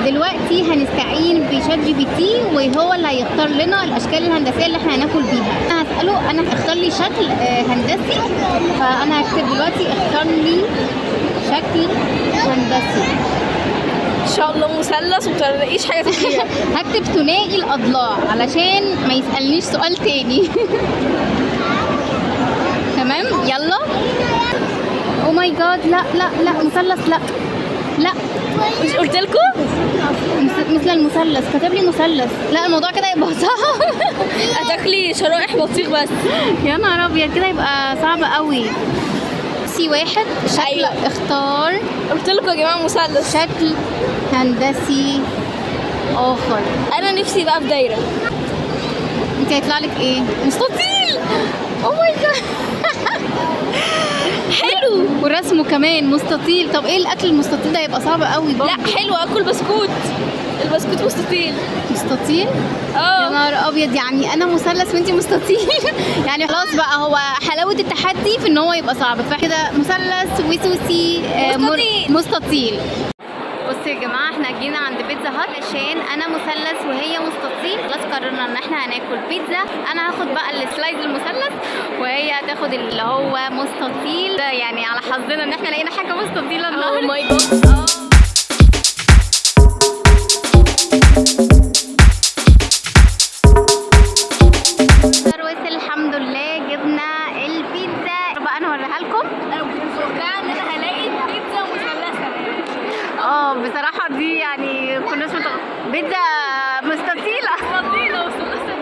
دلوقتي هنستعين ب ChatGPT وهو اللي هيختار لنا الاشكال الهندسية اللي احنا هناكل بيها. انا هساله انا اختار لي شكل هندسي، فانا هكتب دلوقتي اختار لي شكل هندسي. ان شاء الله مثلث ومتلاقيش حاجة تاكليها. هكتب ثنائي الاضلاع علشان ما يسالنيش سؤال تاني. تمام يلا. oh my God، لا لا لا، مثلث، لا لا. مش قلت لكم؟ مثل المثلث، كتب لي مثلث. لا الموضوع كده يبقى صعب. هتاكلي شرائح بطيخ بس. يا نهار ابيض، كده يبقى صعب قوي. C واحد شكل. أيوة. اختار قلت لكم يا جماعة مثلث. شكل هندسي اخر. انا نفسي بقى في دايرة. انت هيطلع لك ايه؟ مستطيل. oh my God، حلو. ورسمه كمان مستطيل. طب ايه الاكل المستطيل ده؟ هيبقى صعب قوي برضه. لا حلو، اكل بسكوت، البسكوت مستطيل. مستطيل؟ يا نهار ابيض، يعني انا مثلث وانتي مستطيل. يعني خلاص بقى، هو حلاوة التحدي في ان هو يبقى صعب، فكده مثلث وسوسي مستطيل. مستطيل. بصوا يا جماعة، احنا جينا عند بيتزا هات عشان انا مثلث وهي مستطيل. خلاص قررنا ان احنا هناكل بيتزا. انا هاخد بقى ال slice المثلث وهي هتاخد اللي هو مستطيل. ده يعني على حظنا ان احنا لقينا حاجة مستطيله oh النهارده. my God. وصل الحمد لله، جبنا البيتزا بقى، انا اوريها لكم. انا كنت متوقعه ان انا هلاقي بيتزا مثلثة. بصراحة دي يعني كناش بيتزا مستطيله. مستطيله مثلثة.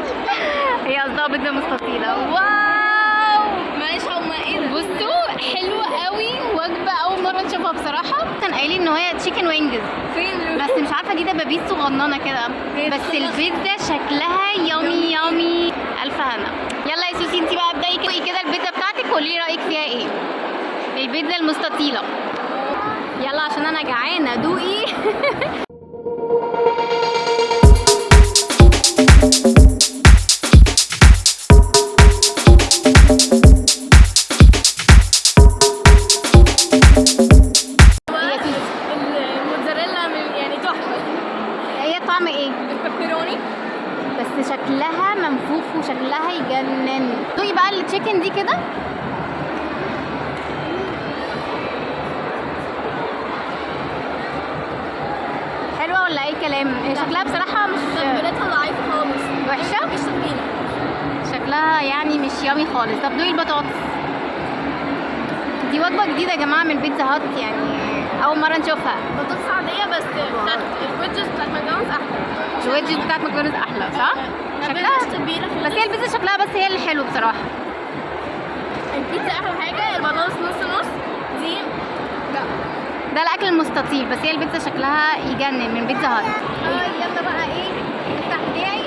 هي قصدها بيتزا مستطيله. wow، معلش هما ايه ده؟ بصوا حلوة قوي، وجبة اول مرة نشوفها بصراحة. كان قايلين ان هي chicken wings، فين؟ بس مش عارفه دي دبابيس صغننه كده، بس البيتزا شكلها yummy yummy. الف هنا. يلا يا سوسي انت بقى ابدأي كده كده البيتزا بتاعتك وقولي رايك فيها ايه. البيتزا المستطيله. يلا عشان انا جعانة دوقي. يا سوسي الموتزاريلا يعني تحفة. هي طعم ايه؟ البيبروني. بس شكلها منفوخ وشكلها يجنن. دوقي بقى ال chicken دي كده. حلوة ولا اي كلام؟ هي شكلها بصراحة مش تتبيلتها ضعيفة خالص. وحشة؟ مفيش تتبيله. شكلها يعني مش yummy خالص. طب دوقي البطاطس. دي وجبة جديدة يا جماعة من بيتزا هات، يعني اول مرة نشوفها. بطاطس عادية بس بتاعت ال wedges بتاعت ماكدونالدز احلى. ال wedges بتاعت ماكدونالدز احلى صح؟ شكلها مفيش تتبيله. بس هي البيتزا شكلها بس هي اللي حلو بصراحة. البيتزا احلى حاجة، البطاطس نص نص دي لا. ده الاكل المستطيل، بس هي البيتزا شكلها يجنن من بيتزا هات. يلا بقى ايه افتح بتاعي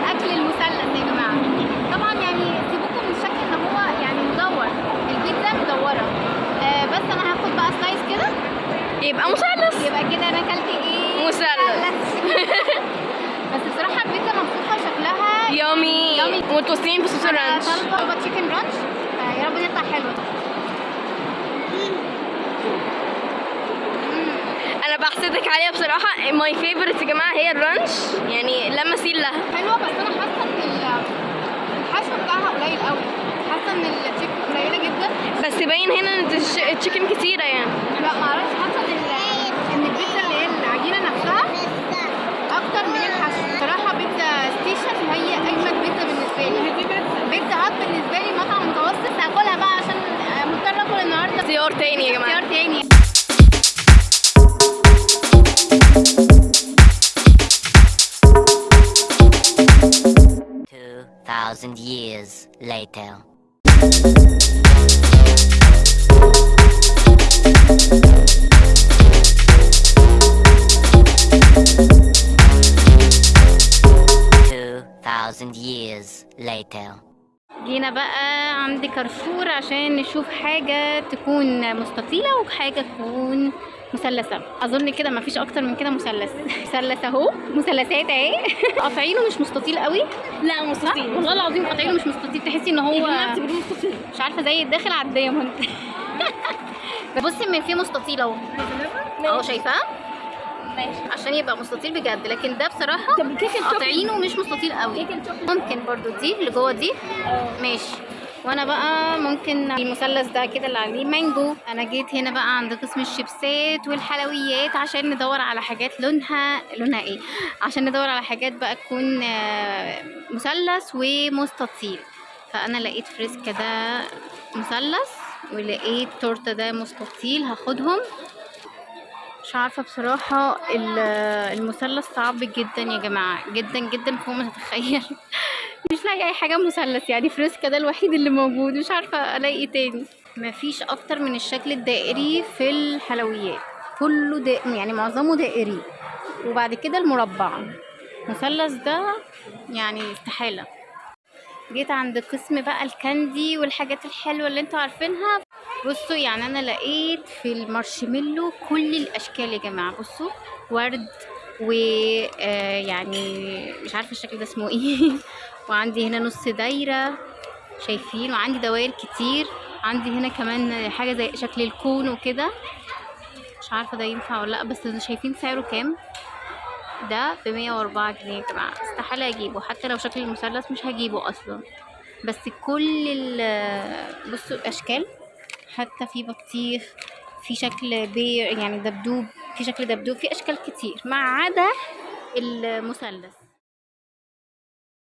الاكل المثلث يا جماعة. طبعا يعني سيبوكم من الشكل ان هو يعني مدور، البيتزا مدورة، بس انا هاخد بقى slice كده يبقى مثلث. يبقى كده انا اكلت ايه؟ مثلث. بس بصراحة البيتزا منفوخه شكلها yummy. yummy. متوصيين بصوص انا ال ranch. طالبه chicken ranch، فيا رب تطلع حلوة. انا بحسدك عليها بصراحة. my favorite يا جماعة هي ال ranch، يعني لا مثيل لها. حلوة، بس انا حاسه ان الحشو بتاعها قليل قوي، حاسه ان ال chicken قليله جدا. بس باين هنا ان ال chicken كتيرة يعني. لا معرفش، حاسه ان البيتزا اللي هي العجينة نفسها اكتر من الحشو. بصراحة بيتزا ستيشن هي اجمد بيتزا بالنسبة لي. بيتزا هات بالنسبة لي مطعم متوسط، هاكلها بقى عشان مضطرة اكل النهارده. اختيار تاني يا جماعة. اختيار تاني. 2,000 years later. 2,000 years later. جينا بقى عند كارفور عشان نشوف حاجة تكون مستطيلة وحاجة تكون مثلثة. اظن كده مفيش اكتر من كده. مثلث، مثلث اهو، مثلثات اهي. قاطعينه مش مستطيل قوي. لا صح؟ مستطيل. والله العظيم قاطعينه مش مستطيل، تحسي ان هو يا جماعة اعتبروه مستطيل. مش عارفه، زي الداخل على ال diamond. بصي من في مستطيل اهو، اهو شايفاه؟ ماشي. عشان يبقى مستطيل بجد، لكن ده بصراحة طب كيك الشوكليت. قاطعينه مش مستطيل قوي. كيك الشوكليت. ممكن برضو دي اللي جوه دي. اه. ماشي. وانا بقى ممكن المثلث ده كده اللي عليه مانجو. انا جيت هنا بقى عند قسم الشيبسات والحلويات عشان ندور على حاجات لونها ايه، عشان ندور على حاجات بقى تكون مثلث ومستطيل. فانا لقيت فريسكا ده مثلث ولقيت تورته ده مستطيل، هاخدهم. مش عارفة بصراحة، المثلث صعب جدا يا جماعة، جدا جدا فوق ما تتخيل. مش لاقي اي حاجة مثلث، يعني فريسكا ده الوحيد اللي موجود، مش عارفة الاقي ايه تاني. مفيش اكتر من الشكل الدائري في الحلويات، كله يعني معظمه دائري، وبعد كده المربع. مثلث ده يعني استحالة. جيت عند قسم بقى ال candy والحاجات الحلوة اللي انتوا عارفينها. بصوا يعني انا لقيت في المارشميلو كل الاشكال يا جماعة. بصوا ورد و يعني مش عارفة الشكل ده اسمه ايه. وعندي هنا نص دايرة شايفين، وعندي دوائر كتير. عندي هنا كمان حاجة زي شكل ال cone وكده، مش عارفة ده ينفع ولا لا، بس شايفين سعره كام؟ ده ب104 جنيه يا جماعة. استحالة اجيبه، حتى لو شكل المثلث مش هجيبه اصلا. بس كل بصوا الاشكال، حتى في بطيخ، في شكل bear يعني دبدوب، في شكل دبدوب، في اشكال كتير ما عدا المثلث.